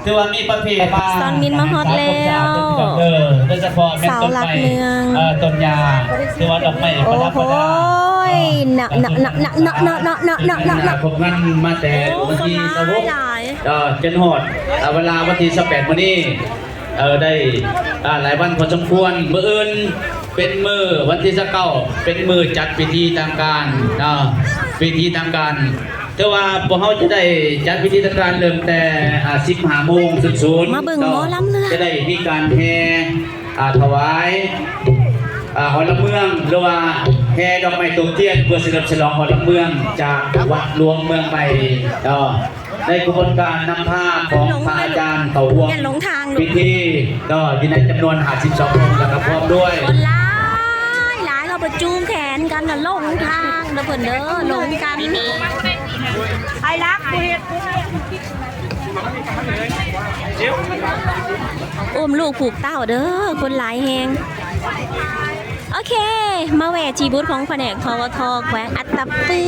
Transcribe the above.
ຖືວ່າມີປະເພດມາ ສອງມິນມາຮອດແລ້ວ ເອີ ໂດຍສະເພາະແມ່ນຕົ້ນໄມ້ ເອີ ຕົ້ນຫຍ້າ ຖືວ່າດອກໄມ້ປະດັບປະດາ ໂອ້ໂຫຍ ນະ ນະ ນະ ພວກນັ້ນມາແຕ່ວັນທີຊາວຫົກ ເອີ ຈົນຮອດ ເອີ ເວລາວັນທີຊາວແປດມື້ນີ້ ເອີ ໄດ້ ອ່າ ຫຼາຍວັນພໍສົມຄວນ. ມື້ອື່ນເປັນມື້ວັນທີຊາວເກົ້າ ເປັນມື້ຈັດພິທີທາງການເນາະ ພິທີທາງການ. ແຕ່ວ່າພວກເຮົາຈະໄດ້ຈັດພິທີທາງການເລີ່ມແຕ່ ອ່າ ສິບຫ້າໂມງສູນສູນ ມາເບິ່ງໝໍລຳເນາະ ຈະໄດ້ມີການແຫ່ ອ່າ ຖວາຍ ອ່າ ຫອລຳເມືອງ ຫຼືວ່າແຫ່ດອກໄມ້ທູບທຽນ ເພື່ອສະເຫຼີມສະຫຼອງຫອລຳເມືອງຈາກວັດຫຼວງເມືອງໃໝ່ເນາະ ໃນຂະບວນການນຳພາຂອງພະອາຈານເຂົ້າຮ່ວມພິທີເນາະ ຢູ່ໃນຈຳນວນຫ້າສິບສອງອົງ ແລ້ວກໍພ້ອມດ້ວຍ ຄົນຫຼາຍຫຼາຍ ເຂົາໄປຈູງແຂນກັນນະ ຫຼົງທາງເດີເພິ່ນເດີ ຫຼົງກັນ ໄອ້ລັກ ອຸ້ມລູກຜູກເຕົ້າເດີ ຄົນຫຼາຍແຮງ. ໂອເຄ ມາແວ່ທີ່ບູດຂອງພະແນກ ທວທ ແຂວງອັດຕະປື.